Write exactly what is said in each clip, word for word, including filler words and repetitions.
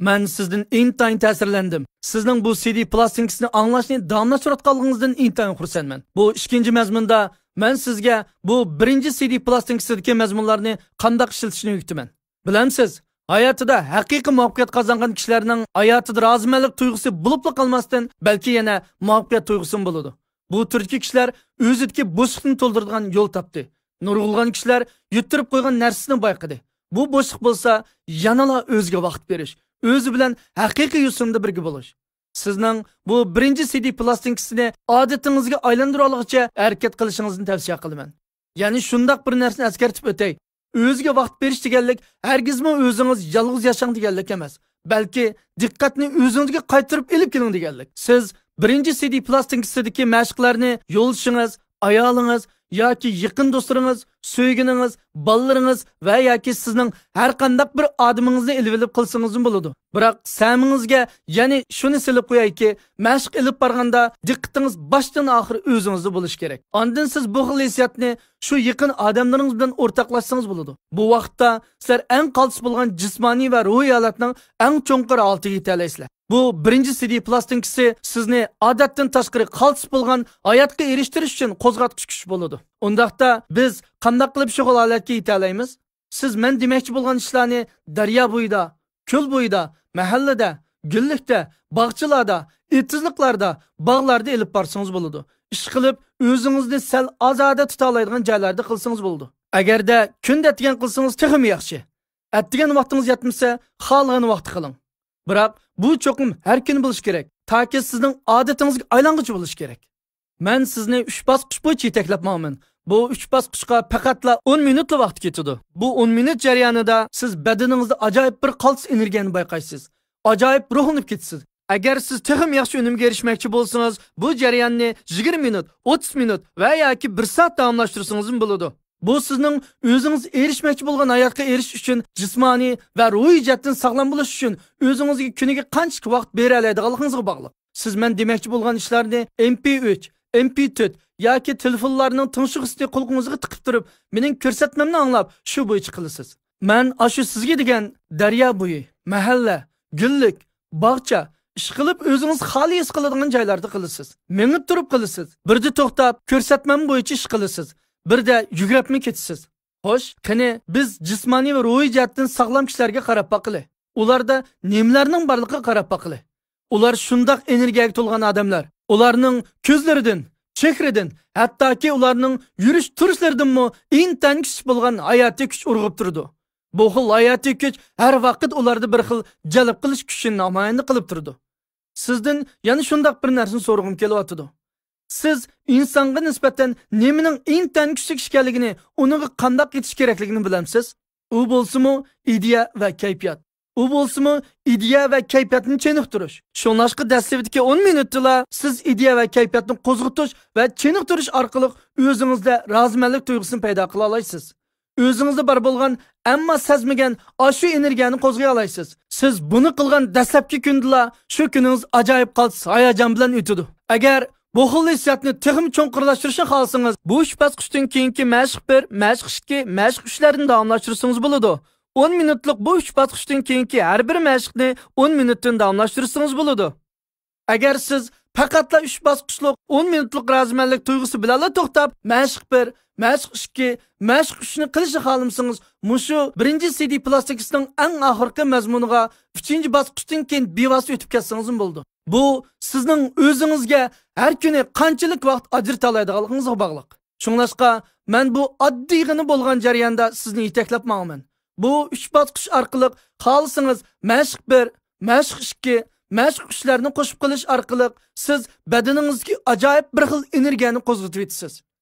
مەن سىزدىن ئىنتايىن تەسىرلەندىم. سىزنىڭ بۇ سىدى پلاستىنكىسىنى ئاڭلاشنى داۋاملاشتۇرۇۋاتقانلىقىڭىزدىن ئىنتايىن خۇرسەنمەن. بۇ ئىككىنچى مەزمۇندا مەن سىزگە بۇ بىرىنچى سىدى پلاستىنكىسىدىكى مەزمۇنلارنى قانداق ئىشلىتىشنى ئۆگىتىمەن. بىلەمسىز، ھاياتىدا ھەقىقىي مۇۋەپپەقىيەت قازانغان كىشىلەرنىڭ ھاياتىدا رازىمەنلىك تۇيغۇسى بولۇپلا قالماستىن، بەلكى يەنە مۇۋەپپەقىيەت تۇيغۇسىمۇ بولىدۇ. بۇ تۈردىكى كىشىلەر ئۆزىدىكى بوشلۇقنى تولدۇرىدىغان يول تاپتى. نۇرغۇنلىغان كىشىلەر يىتتۈرۈپ قويغان نەرسىسىنى بايقىدى. بۇ بوشلۇق بولسا يەنىلا ئۆزىگە ۋاقىت بېرىش، ئۆزى بىلەن ھەقىقىي يوسۇندا بىرگە بولۇش. سىزنىڭ بۇ بىرىنچى سىدى پلاستىنكىسىنى ئادىتىڭىزگە ئايلاندۇرالىغۇچە ھەرىكەت قىلىشىڭىزنى تەۋسىيە قىلىمەن. يەنى شۇنداق بىر نەرسىنى ئەسكەرتىپ ئۆتەي. ئۆزىگە ۋاقىت بېرىش دېگەنلىك ھەرگىزمۇ ئۆزىڭىز يالغۇز ياشاڭ دېگەنلىك ئەمەس، بەلكى دىققەتنى ئۆزىڭىزگە قايتۇرۇپ ئېلىپ كېلىڭ دېگەنلىك. سىز بىرىنچى سىدى پلاستىنكىسىدىكى مەشىقلەرنى يولدىشىڭىز، ئايالىڭىز ياكى يېقىن دوستلىرىڭىز، سۆيگىنىڭىز، بالىلىرىڭىز ۋە ياكى سىزنىڭ ھەر قانداق بىر ئادىمىڭىزنى ئېلىۋېلىپ قىلسىڭىزمۇ بولىدۇ. بىراق سەمىڭىزگە يەنى شۇنى سېلىپ قويايكى، مەشىق ئېلىپ بارغاندا دىققىتىڭىز باشتىن ئاخىر ئۆزىڭىزدە بولۇشى كېرەك. ئاندىن سىز بۇ خىل ھېسسىياتنى شۇ يېقىن ئادەملىرىڭىز بىلەن ئورتاقلاشسىڭىز بولىدۇ. بۇ ۋاقىتتا سىلەر ئەڭ قالتىس بولغان جىسمانىي ۋە روھىي ھالەتنىڭ ئەڭ چوڭقۇر ھالىتىگە يېتەلەيسىلەر. بۇ بىرىنچى سىدى پلاستىنكىسى سىزنى ئادەتتىن تاشقىرى قالتىس بولغان ھاياتقا ئېرىشتۈرۈش ئۈچۈن قوزغاتقۇچ كۈچ بولىدۇ. ئۇنداقتا بىز قانداق قىلىپ شۇ خىل ھالەتكە يېتەلەيمىز؟ سىز مەن دېمەكچى بولغان ئىشلارنى دەريا بويىدا، كۆل بويىدا، مەھەللىدە، گۈللۈكتە، باغچىلاردا، ئېتىزلىقلاردا، باغلاردا ئېلىپ بارسىڭىز بولىدۇ. ئىشقىلىپ، ئۆزىڭىزنى سەل ئازادە تۇتالايدىغان جايلاردا قىلسىڭىز بولىدۇ. ئەگەردە كۈندە ئەتىگەن قىلسىڭىز تېخىمۇ ياخشى. ئەتىگەن ۋاقتىڭىز يەتمىسە، خالىغان ۋاقتى قىلىڭ. بىراق بۇ چوقۇم ھەر كۈنى بولۇشى كېرەك، تاكى سىزنىڭ ئادىتىڭىزگە ئايلانغۇچە بولۇشى كېرەك. مەن سىزنى ئۈچ باسقۇچ بويىچە يېتەكلەپ ماڭىمەن. بۇ ئۈچ باسقۇچقا پەقەتلا ئون مىنۇتلا ۋاقىت كېتىدۇ. بۇ ئون مىنۇت جەريانىدا سىز بەدىنىڭىزدە ئاجايىپ بىر قالتىس ئېنېرگىيەنى بايقايسىز. ئاجايىپ روھلىنىپ كېتىسىز. ئەگەر سىز تېخىمۇ ياخشى ئۈنۈمگە ئېرىشمەكچى بولسىڭىز، بۇ جەرياننى يىگىرمە مىنۇت، ئوتتۇز مىنۇت ۋە ياكى بىر سائەت داۋاملاشتۇرسىڭىزمۇ بولىدۇ. بۇ سىزنىڭ ئۆزىڭىز ئېرىشمەكچى بولغان ھاياتقا ئېرىشىش ئۈچۈن جىسمانىي ۋە روھىي جەھەتتىن ساغلام بولۇش ئۈچۈن ئۆزىڭىزگە كۈنىگە قانچىلىك ۋاقىت بېرەلەيدىغانلىقىڭىزغا باغلىق. سىز مەن دېمەكچى بولغان ئىشلارنى ئېم پى ئۈچ، ئېم پى تۆت ياكى تېلېفونلارنىڭ تىڭشىغۇسىنى قۇلىقىڭىزغا تىقىپ تۇرۇپ، مېنىڭ كۆرسەتمەمنى ئاڭلاپ، شۇ بويىچە قىلىسىز. مەن ئاشۇ سىزگە دېگەن دەريا بويى، مەھەللە، گۈللۈك، باغچە، ئىشقىلىپ ئۆزىڭىز خالىي ھېس قىلىدىغان جايلاردا قىلىسىز. مېڭىپ تۇرۇپ قىلىسىز. بىردە توختاپ، كۆرسەتمەم بويىچە ئىش قىلىسىز. بىردە يۈگۈرۈپمۇ كېتىسىز. خوش، قېنى، بىز جىسمانىي ۋە روھىي جەھەتتىن ساغلام كىشىلەرگە قاراپ باقىلى. ئۇلاردا نېمىلەرنىڭ بارلىقىغا قاراپ باقىلى. ئۇلار شۇنداق ئېنېرگىيەگە تولغان ئادەملەر. ئۇلارنىڭ كۆزلىرىدىن، چېھرىدىن، ھەتتاكى ئۇلارنىڭ يۈرۈش تۇرۇشلىرىدىنمۇ ئىنتايىن كۈچلۈك بولغان ھاياتىي كۈچ ئۇرغۇپ تۇرىدۇ. بۇ خىل ھاياتىي كۈچ ھەر ۋاقىت ئۇلاردا بىر خىل جەلپ قىلىش كۈچىنى نامايەندە قىلىپ تۇرىدۇ. سىزدىن يەنە شۇنداق بىر نەرسىنى سورىغۇم كېلىۋاتىدۇ. سىز ئىنسانغا نىسبەتەن نېمىنىڭ ئىنتايىن كۈچلۈك ئىكەنلىكىنى، ئۇنىڭغا قانداق يېتىش كېرەكلىكىنى بىلەمسىز؟ ئۇ بولسىمۇ ئىدىيە ۋە كەيپىيات. ئۇ بولسىمۇ ئىدىيە ۋە كەيپىياتنى چېنىقتۇرۇش. شۇڭلاشقا دەسلىپىدىكى ئون مىنۇتتىلا سىز ئىدىيە ۋە كەيپىياتنى قوزغىتىش ۋە چېنىقتۇرۇش ئارقىلىق ئۆزىڭىزدە رازىمەنلىك تۇيغۇسىنى پەيدا قىلالايسىز. ئۆزىڭىزدە بار بولغان، ئەمما سەزمىگەن ئاشۇ ئېنېرگىيەنى قوزغىيالايسىز. سىز بۇنى قىلغان دەسلەپكى كۈندىلا شۇ كۈنىڭىز ئاجايىپ قالتىس ھاياجان بىلەن ئۆتىدۇ. ئەگەر بۇ خىل ھېسسىياتنى تېخىمۇ چوڭقۇرلاشتۇرۇشنى خالىسىڭىز، بۇ ئۈچ باسقۇچتىن كېيىنكى مەشىق بىر، مەشىق ئىككى، مەشىق ئۈچلەردىن داۋاملاشتۇرسىڭىز بولىدۇ. ئون مىنۇتلۇق بۇ ئۈچ باسقۇچتىن كېيىنكى ھەر بىر مەشىقنى ئون مىنۇتتىن داۋاملاشتۇرسىڭىز بولىدۇ. ئەگەر سىز پەقەتلا ئۈچ باسقۇچلۇق ئون مىنۇتلۇق رازىمەنلىك تۇيغۇسى بىلەنلا توختاپ، مەشىق بىر، مەشىق ئىككى، مەشىق ئۈچنى قىلىشنى خالىمىسىڭىز، مۇشۇ بىرىنچى سىدى پلاستىنكىسىنىڭ ئەڭ ئاخىرقى مەزمۇنىغا، ئۈچىنچى باسقۇچتىن كېيىن بىۋاسىتە ئۆتۈپ كەتسىڭىزمۇ بولىدۇ. بۇ سىزنىڭ ئۆزىڭىزگە ھەر كۈنى قانچىلىك ۋاقىت ئاجرىتالايدىغانلىقىڭىزغا باغلىق. شۇڭلاشقا، مەن بۇ ئاددىيغىنە بولغان جەرياندا سىزنى يېتەكلەپ ماڭىمەن. بۇ ئۈچ باسقۇچ ئارقىلىق خالىسىڭىز مەشىق بىر، مەشىق ئىككى، مەشىق ئۈچلەرنى قوشۇپ قىلىش ئارقىلىق سىز بەدىنىڭىزدىكى ئاجايىپ بىر خىل ئېنېرگىيەنى قوزغىتىۋېتىسىز.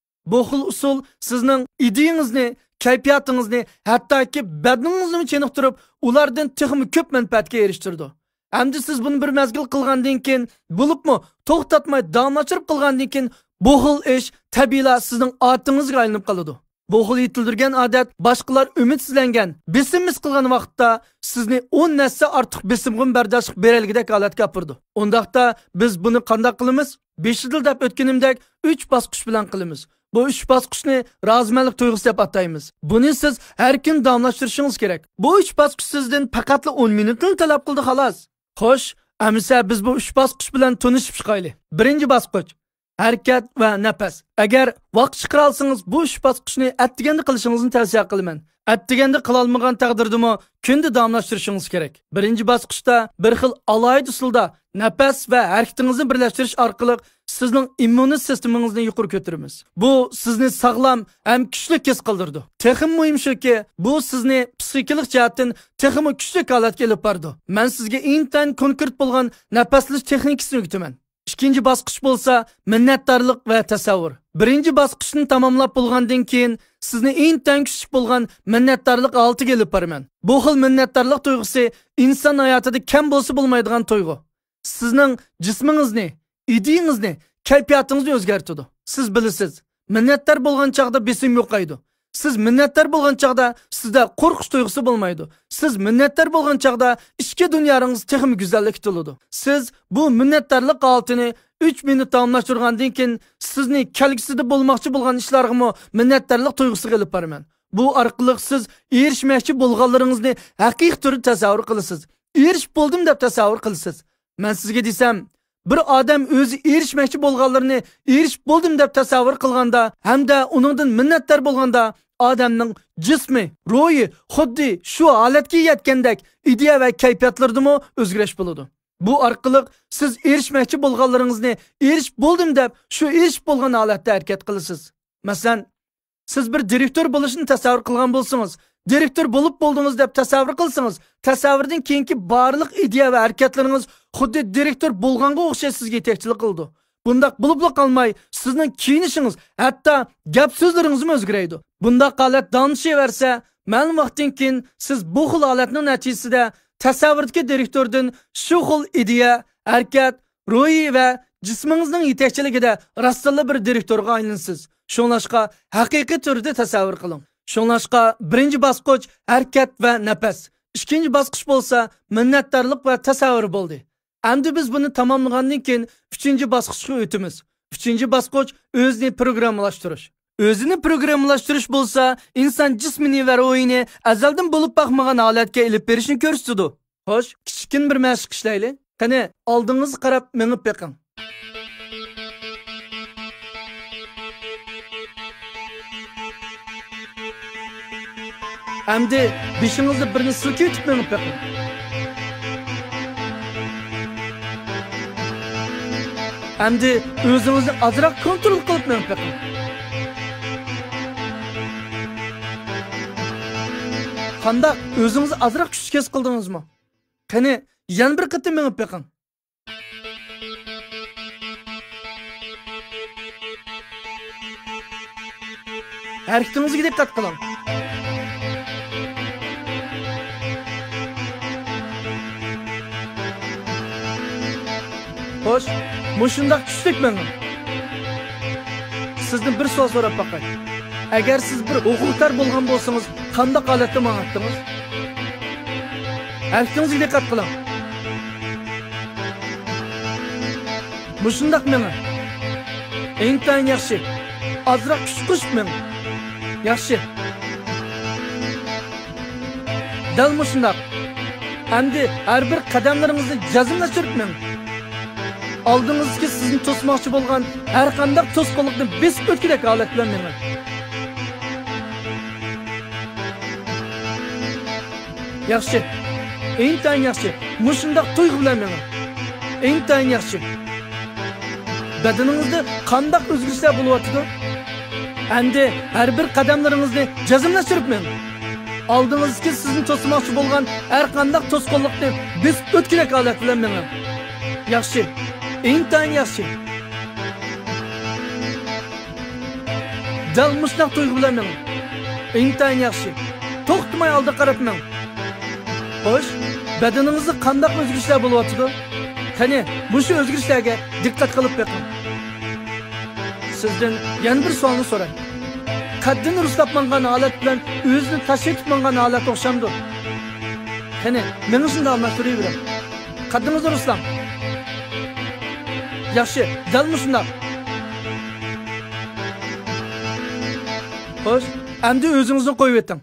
بۇ خىل ئۇسۇل سىزنىڭ ئىدىيىڭىزنى، كەيپىياتىڭىزنى، ھەتتاكى بەدىنىڭىزنىمۇ چېنىقتۇرۇپ، ئۇلاردىن تېخىمۇ كۆپ مەنپەئەتكە ئېرىشتۈرىدۇ. ئەمدى سىز بۇنى بىر مەزگىل قىلغاندىن كېيىن، بولۇپمۇ توختاتماي داۋاملاشتۇرۇپ قىلغاندىن كېيىن، بۇ خىل ئىش تەبىئىيلا سىزنىڭ ئادىتىڭىزگە ئايلىنىپ قالىدۇ. بۇ خىل يېتىلدۈرگەن ئادەت باشقىلار ئۈمىدسىزلەنگەن، بېسىم ھېس قىلغان ۋاقىتتا سىزنى ئون ھەسسە ئارتۇق بېسىمغىمۇ بەرداشلىق بېرەلىگۈدەك ھالەتكە ئاپىرىدۇ. ئۇنداقتا بىز بۇنى قانداق قىلىمىز؟ بېشىدىلا دەپ ئۆتكىنىمدەك، ئۈچ باسقۇچ بىلەن قىلىمىز. بۇ ئۈچ باسقۇچنى رازىمەنلىك تۇيغۇسى دەپ ئاتايمىز. بۇنى سىز ھەر كۈنى داۋاملاشتۇرۇشىڭىز كېرەك. بۇ ئۈچ باسقۇچ سىزدىن پەقەتلا ئون مىنۇتلا تەلەپ قىلىدۇ، خالاس. خوش، ئەمىسە بىز بۇ ئۈچ باسقۇچ بىلەن تونۇشۇپ چىقايلى. بىرىنچى باسقۇچ، ھەرىكەت ۋە نەپەس. ئەگەر ۋاقىت چىقىرالسىڭىز، بۇ ئۈچ باسقۇچنى ئەتىگەندە قىلىشىڭىزنى تەۋسىيە قىلىمەن. ئەتىگەندە قىلالمىغان تەقدىردىمۇ كۈندە داۋاملاشتۇرۇشىڭىز كېرەك. بىرىنچى باسقۇچتا بىر خىل ئالاھىدە ئۇسۇلدا نەپەس ۋە ھەرىكىتىڭىزنى بىرلەشتۈرۈش ئارقىلىق سىزنىڭ ئىممۇنىي سىستېمىڭىزنى يۇقىرى كۆتۈرىمىز. بۇ سىزنى ساغلام ھەم كۈچلۈك ھېس قىلدۇرىدۇ. تېخىمۇ مۇھىم شۇكى، بۇ سىزنى پسىخىكىلىق جەھەتتىن تېخىمۇ كۈچلۈك ھالەتكە ئېلىپ بارىدۇ. مەن سىزگە ئىنتايىن كونكرېت بولغان نەپەسلىنىش تېخنىكىسىنى ئۆگىتىمەن. ئىككىنچى باسقۇچ بولسا مىننەتدارلىق ۋە تەسەۋۋۇر. بىرىنچى باسقۇچنى تاماملاپ بولغاندىن كېيىن سىزنى ئىنتايىن كۈچلۈك بولغان مىننەتدارلىق ھالىتىگە ئېلىپ بارىمەن. بۇ خىل مىننەتدارلىق تۇيغۇسى ئىنسان ھاياتىدا كەم بولسا بولمايدىغان تۇيغۇ. سىزنىڭ جىسمىڭىزنى، ئىدىيىڭىزنى، كەيپىياتىڭىزنى ئۆزگەرتىدۇ. سىز بىلىسىز، مىننەتدار بولغان چاغدا بېسىم يوقايدۇ. سىز مىننەتدار بولغان چاغدا سىزدە قورقۇش تۇيغۇسى بولمايدۇ. سىز مىننەتدار بولغان چاغدا ئىچكى دۇنيانىڭىز تېخىمۇ گۈزەللىككە تولىدۇ. سىز بۇ مىننەتدارلىق ھالىتىنى ئۈچ مىنۇت داۋاملاشتۇرغاندىن كېيىن، سىزنى كەلگۈسىدە بولماقچى بولغان ئىشلارغىمۇ مىننەتدارلىق تۇيغۇسىغا ئېلىپ بارىمەن. بۇ ئارقىلىق سىز ئېرىشمەكچى بولغانلىرىڭىزنى ھەقىقىي تۈردە تەسەۋۋۇر قىلىسىز. ئېرىشىپ بولدۇم دەپ تەسەۋۋۇر قىلىسىز. مەن سىزگە دېسەم، بىر ئادەم ئۆزى ئېرىشمەكچى بولغانلىرىنى ئېرىشىپ بولدۇم دەپ تەسەۋۋۇر قىلغاندا ھەمدە ئۇنىڭدىن مىننەتدار بولغاندا، ئادەمنىڭ جىسمى، روھى خۇددى شۇ ھالەتكە يەتكەندەك ئىدىيە ۋە كەيپىياتلىرىدىمۇ ئۆزگىرىش بولىدۇ. بۇ ئارقىلىق سىز ئېرىشمەكچى بولغانلىرىڭىزنى ئېرىشىپ بولدۇم دەپ شۇ ئېرىشىپ بولغان ھالەتتە ھەرىكەت قىلىسىز. مەسىلەن، سىز بىر دىرېكتور بولۇشنى تەسەۋۋۇر قىلغان بولسىڭىز، دىرېكتور بولۇپ بولدىڭىز دەپ تەسەۋۋۇر قىلسىڭىز، تەسەۋۋۇردىن كېيىنكى بارلىق ئىدىيە ۋە ھەرىكەتلىرىڭىز خۇددى دىرېكتور بولغانغا ئوخشاش سىزگە يېتەكچىلىك قىلىدۇ. بۇنداق بولۇپلا قالماي، سىزنىڭ كىيىنىشىڭىز، ھەتتا گەپ سۆزلىرىڭىزمۇ ئۆزگىرەيدۇ. بۇنداق ھالەت داۋاملىشىۋەرسە، مەلۇم ۋاقىتتىن كېيىن سىز بۇ خىل ھالەتنىڭ نەتىجىسىدە تەسەۋۋۇردىكى دىرېكتوردىن شۇ خىل ئىدىيە، ھەرىكەت، روھى ۋە جىسمىڭىزنىڭ يېتەكچىلىكىدە راستتىنلا بىر دىرېكتورغا ئايلىنىسىز. شۇڭلاشقا ھەقىقىي تۈردە تەسەۋۋۇر قىلىڭ. شۇڭلاشقا بىرىنچى باسقۇچ ھەرىكەت ۋە نەپەس، ئىككىنچى باسقۇچ بولسا مىننەتدارلىق ۋە تەسەۋۋۇر بولدى. ئەمدى بىز بۇنى تاماملىغاندىن كېيىن ئۈچىنچى باسقۇچقا ئۆتىمىز. ئۈچىنچى باسقۇچ ئۆزىنى پروگراممىلاشتۇرۇش. ئۆزىنى پروگراممىلاشتۇرۇش بولسا ئىنسان جىسمىنى ۋە روھىنى ئەزەلدىن بولۇپ باقمىغان ھالەتكە ئېلىپ بېرىشنى كۆرسىتىدۇ. خوش، كىچىككىنە بىر مەشىق ئىشلەيلى. قېنى، ئالدىڭىزغا قاراپ مېڭىپ بېقىڭ. ئەمدى بېشىڭىزدا بىرنى سىلكىۋېتىپ مېڭىپ بېقىڭ. ئەمدى ئۆزىڭىزنى ئازراق كونترول قىلىپ مېڭىپ بېقىڭ. قانداق، ئۆزىڭىزنى ئازراق كۈچلۈك ھېس قىلدىڭىزمۇ؟ قېنى، يەنە بىر قېتىم مېڭىپ بېقىڭ. ھەرىكىتىڭىزگە دىققەت قىلىڭ. خوش، مۇشۇنداق كۈچلۈك مېڭىڭ. سىزدىن بىر سوئال سوراپ باقاي. ئەگەر سىز بىر ھوقۇقدار بولغان بولسىڭىز، قانداق ھالەتتە ماڭاتتىڭىز؟ ھەرىكىتىڭىزگە دىققەت قىلىڭ. مۇشۇنداق مېڭىڭ. ئىنتايىن ياخشى. ئازراق كۈچ قوشۇپ مېڭىڭ. ياخشى. دەل مۇشۇنداق. ئەمدى ھەر بىر قەدەملىرىڭىزنى جەزملەشتۈرۈپ مېڭىڭ. ئالدىڭىزدىكى سىزنى توسماقچى بولغان ھەر قانداق توسقۇنلۇقنى بېسىپ ئۆتكۈدەك ھالەت بىلەن مېڭىڭ. ياخشى. ئىنتايىن ياخشى. مۇشۇنداق تۇيغۇ بىلەن مېڭىڭ. ئىنتايىن ياخشى. بەدىنىڭىزدە قانداق ئۆزگىرىشلەر بولۇۋاتىدۇ؟ ئەمدى ھەر بىر قەدەملىرىڭىزنى جەزملەشتۈرۈپ مېڭىڭ. ئالدىڭىزدىكى سىزنى توسماقچى بولغان ھەر قانداق توسقۇنلۇقنى بېسىپ ئۆتكۈدەك ھالەت بىلەن مېڭىڭ. ياخشى. ئىنتايىن ياخشى. دەل مۇشۇنداق تۇيغۇ بىلەن مېڭىڭ. ئىنتايىن ياخشى. توختىماي ئالدىغا قاراپ مېڭىڭ. خوش، بەدىنىڭىزدە قانداق ئۆزگىرىشلەر بولۇۋاتىدۇ؟ قېنى، مۇشۇ ئۆزگىرىشلەرگە دىققەت قىلىپ بېقىڭ. سىزدىن يەنە بىر سوئالنى سوراي. قەددىنى رۇسلاپ ماڭغان ھالەت بىلەن ئۆزىنى تاشلىۋېتىپ ماڭغان ھالەت ئوخشامدۇ؟ قېنى، مېڭىشنى داۋاملاشتۇرۇۋېرىڭ. قەددىڭىزنى رۇسلاڭ. ياخشى، دەل مۇشۇنداق. خوش، ئەمدى ئۆزىڭىزنى قويۇۋېتىڭ.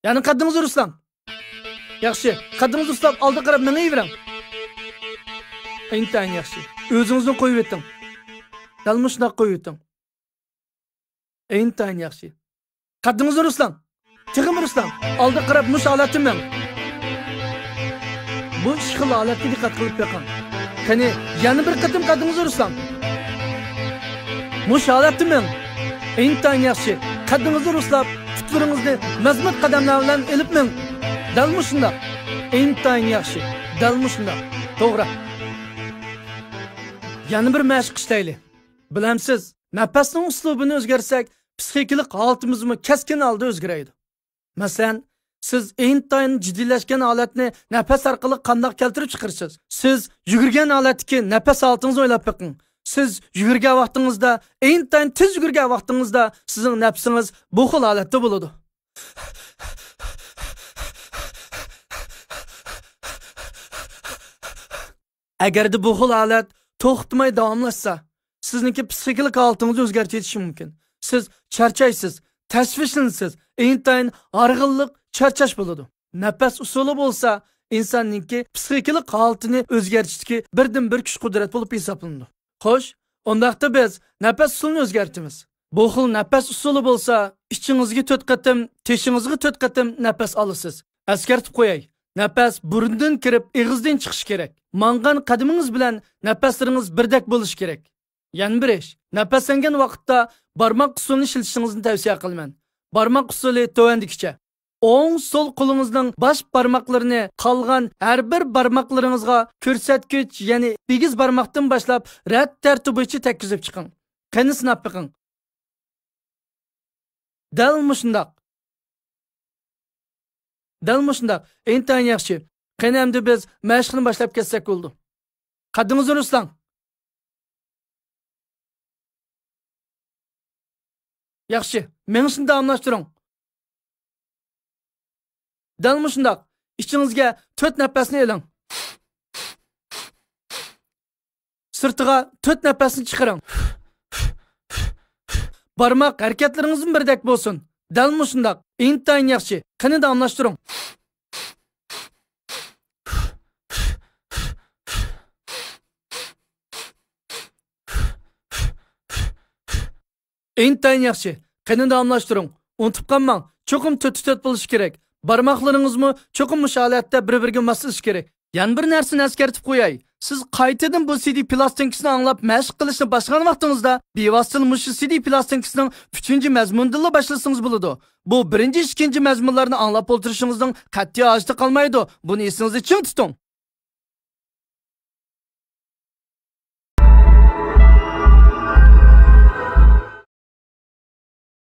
يەنە قەددىڭىزنى رۇسلاڭ. ياخشى، قەددىڭىزنى رۇسلاپ ئالدىغا قاراپ مېڭىۋېرىڭ. ئىنتايىن ياخشى. ئۆزىڭىزنى قويۇۋېتىڭ. دەل مۇشۇنداق قويۇۋېتىڭ. ئىنتايىن ياخشى. قەددىڭىزنى رۇسلاڭ. تېخىمۇ رۇسلاڭ. ئالدىغا قاراپ مۇشۇ ھالەتتە مېڭىڭ. بۇ ئىككى خىل ھالەتكە دىققەت قىلىپ بېقىڭ. قېنى، يەنە بىر قېتىم قەددىڭىزنى رۇسلاڭ. مۇشۇ ھالەتتە مېڭىڭ. ئىنتايىن ياخشى. قەددىڭىزنى رۇسلاپ، پۇتلىرىڭىزنى مەزمۇت قەدەملەر بىلەن ئېلىپ مېڭىڭ. دەل مۇشۇنداق. ئىنتايىن ياخشى. دەل مۇشۇنداق. توغرا. يەنە بىر مەشىق ئىشلەيلى. بىلەمسىز، نەپەسنىڭ ئۇسلۇبىنى ئۆزگەرتسەك، پسىخىكىلىق ھالىتىمىزمۇ كەسكىن ھالدا ئۆزگىرەيدۇ. مەسىلەن، سىز ئىنتايىن جىددىيلەشكەن ھالەتنى نەپەس ئارقىلىق قانداق كەلتۈرۈپ چىقىرىسىز؟ سىز يۈگۈرگەن ھالەتتىكى نەپەس ھالىتىڭىزنى ئويلاپ بېقىڭ. سىز يۈگۈرگەن ۋاقتىڭىزدا، ئىنتايىن تېز يۈگۈرگەن ۋاقتىڭىزدا سىزنىڭ نەپىسىڭىز بۇ خىل ھالەتتە بولىدۇ. ئەگەردە بۇ خىل ھالەت توختىماي داۋاملاشسا، سىزنىڭكى پسىخىكىلىق ھالىتىڭىزنى ئۆزگەرتىۋېتىشى مۇمكىن. سىز چارچايسىز، تەشۋىشلىنىسىز، ئىنتايىن ھارغىنلىق، چارچاش بولىدۇ. نەپەس ئۇسۇلى بولسا ئىنساننىڭكى پسىخىكىلىق ھالىتىنى ئۆزگەرتىشتىكى بىردىنبىر كۈچ-قۇدرەت بولۇپ ھېسابلىنىدۇ. خوش، ئۇنداقتا بىز نەپەس ئۇسۇلىنى ئۆزگەرتىمىز. بۇ خىل نەپەس ئۇسۇلى بولسا، ئىچىڭىزگە تۆت قېتىم، تېشىڭىزغا تۆت قېتىم نەپەس ئالىسىز. ئەسكەرتىپ قوياي، نەپەس بۇرۇندىن كىرىپ، ئېغىزدىن چىقىشى كېرەك. ماڭغان قەدىمىڭىز بىلەن نەپەسلىرىڭىز بىردەك بولۇشى كېرەك. يەنە بىر ئىش، نەپەسلەنگەن ۋاقىتتا بارماق ئۇسۇلىنى ئىشلىتىشىڭىزنى تەۋسىيە قىلىمەن. بارماق ئۇسۇلى تۆۋەندىكىچە. ئوڭ، سول قولىڭىزنىڭ باش بارماقلىرىنى قالغان ھەر بىر بارماقلىرىڭىزغا كۆرسەتكۈچ، يەنى ئېگىز بارماقتىن باشلاپ رەت تەرتىپ بويىچە تەگكۈزۈپ چىقىڭ. قېنى سىناپ بېقىڭ. دەل مۇشۇنداق. دەل مۇشۇنداق. ئىنتايىن ياخشى. قېنى ئەمدى بىز مەشىقنى باشلاپ كەتسەك بولىدۇ. قەددىڭىزنى رۇسلاڭ. ياخشى، مېڭىشنى داۋاملاشتۇرۇڭ. دەل مۇشۇنداق. ئىچىڭىزگە تۆت نەپەسنى ئېلىڭ. سىرتىغا تۆت نەپەسنى چىقىرىڭ. بارماق ھەرىكەتلىرىڭىزمۇ بىردەك بولسۇن. دەل مۇشۇنداق. ئىنتايىن ياخشى. قېنى داۋاملاشتۇرۇڭ. ئىنتايىن ياخشى. قېنى داۋاملاشتۇرۇڭ. ئۇنتۇپ قالماڭ، چوقۇم تۆتتە تۆت بولۇشى كېرەك. بارماقلىرىڭىزمۇ چوقۇم مۇشۇ ھالەتتە بىر-بىرىگە ماسلىشىشى كېرەك. يەنە بىر نەرسىنى ئەسكەرتىپ قوياي. سىز قايتىدىن بۇ سىدى پلاستىنكىسىنى ئاڭلاپ مەشىق قىلىشنى باشلىغان ۋاقتىڭىزدا، بىۋاسىتە مۇشۇ سىدى پلاستىنكىسىنىڭ ئۈچىنچى مەزمۇنىدىنلا باشلىسىڭىز بولىدۇ. بۇ بىرىنچى، ئىككىنچى مەزمۇنلارنى ئاڭلاپ ئولتۇرۇشىڭىزنىڭ قەتئىي ھاجىتى قالمايدۇ. بۇنى ئېسىڭىزدە چىڭ تۇتۇڭ.